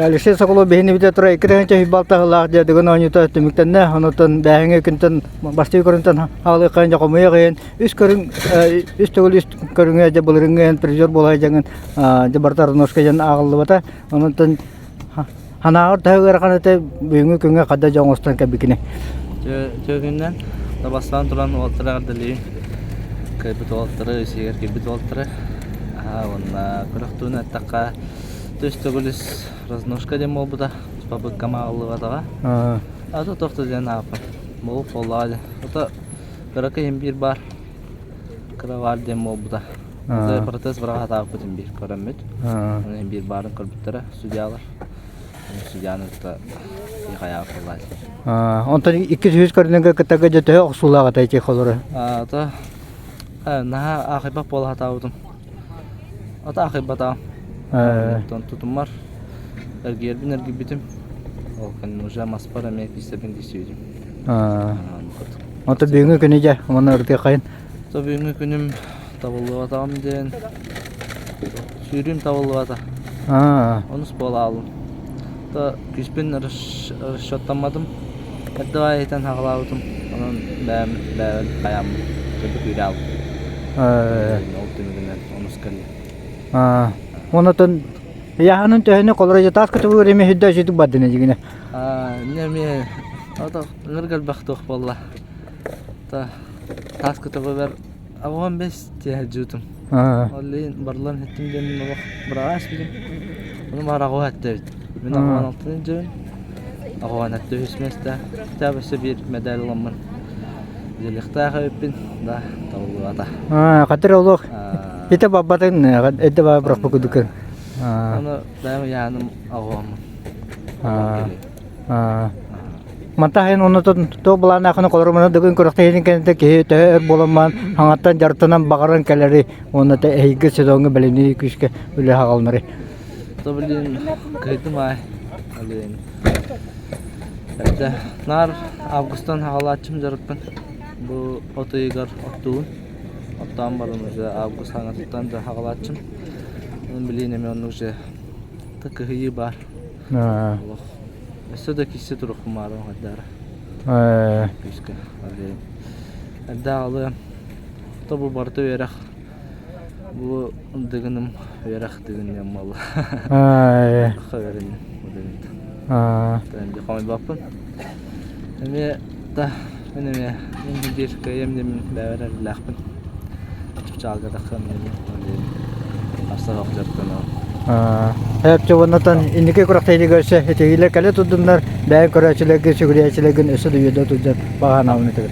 Алексей Соколов биһини бүтэ тура 2 тыһыынча сыллаах дьэ Дыгын оонньуута түмүктэннэ. Онутун бээһиҥҥи күнтэн бастакы көрүҥтэн хаалыаххайын дьэ хомуйах иһин үс көрүҥ үс төгүл үс көрүҥэ дьэ былырыҥҥы иһин призер буола дьаҥын дьэ барыта Арношка диэн ааҕыллыбата. Онутун ханааҕар төһө ыарахан этэ бүгүҥҥү күҥҥэ хада дьэ оҥостон кэлбикини. Түөгүнэн бастаан туран уолаттары эҕэрдэлиибин. Кыайбыт уолаттары, үсүгэр киирбит уолаттары. Уонна күрэх туһунан эттэххэ Түс төгүл үс разножка диэн буолбута, попыткам ааҕыллыбатаҕа. Ата туох да диэн ааппын. Буолук буоллаҕа дии. Ото кыракый имбиир баар. Кыра баар диэн буолбута. Ото протез быраҕа сатаабыппыт имбиир көрөммүт. Аны имбиир баарын көрбүттэрэ судьялар. Судьяны кытта хайаабыт буоллаа дии. Онтон иккис үһүс көрүнүгэ кыттарга дьэ төһө охсуулаах этэй ити холоро? Ото наһаа аахайбат буола сатаабытым. Ата аахайбатаҕым. Оттон тутуммар эргийэрбин эргийбитим. Ол кэннэ уже маспар эмиэ киирсэрбин киирсибитим. Ото бүгүҥҥү күнү дьэ уонна ырытыаххайын. То бүгүҥҥү күнүм табыллыбатаҕым диэн сүүрүүм табыллыбата. Онус буола аалым. То күүспүн расчеттамматым. Эрдэ аайытан хаҕалаабытым. Онон бэйэм бэйэбин хайааммын төрдүк күүрэ аалбытым. Ол түмүгүнэн онус кэллим. Онотон ыйааһынын төһөнү холоро таас көтөбүгэр эми хүддэ үчүтүк бардын эдигине. Не эмиэ ото ыңыр кэлбэх туох буолла. Та таас көтөбүгэр Аҕам бэс тиэһэлдьиутум. Ол иһин барыларын иһиттим диэн олох быраҕа испитим. Ону баҕар аҕуһа эттэбит. Мин аҕабын алтын илдьэбин. Аҕабын этте үһүс миэстэ. Хотя бы өссө биир медаль ыламмын үлэлиэхтээх эбиппин да табыллыбата. Хатыр олох ите баббатын эдде баа бырахпы кудук. Ону бэйэм ыйааным аҕуһаммын. Мантан оннотон туох былааннаахына холоромуна дыгын күрэхтэһиитин кэнниттэн киһи төһө өр буоламмаан хаҥаттан дьарыктанан баҕаран кэлэри уонна эһиги сезоҥҥа бэлэмнии күүскэ үлэ хаҕалынары. То блин, кыһытым аай. Блин. Эрдэ наар августан хаҕалааччым дьарыкпын. Бу от ыйыгар оттуубун. Оттоон баран уже август хаҥатыттан да хаҕалааччым. Блин эмиэ оннук же кыһыйыы баар. Олох Өссө да киирсэ туруохпун баҕарабын хайдаара. Күүскэ. Эрдэ аҕалыам. То бу барыта үөрэх. Бу дыгыным үөрэх дыгын диэн буолла. Үөрэнним. Хомойбоппун. Эмиэ да мин эмиэ мин биир кыайыам диэммин бэйэбэр эрэллээхпин. Чыпчаалга тахсыам диэммин харса суох дьарыктанабын. Эпчэ уоннатан инники күрэхтэһиигэ өссө итиилэр кэлэ турдуннар, бэйэҥ көрөөччүлэргин, сүгүрүйээччилэргин өссө да үөдэ сылдьан баҕа санаабын этигин.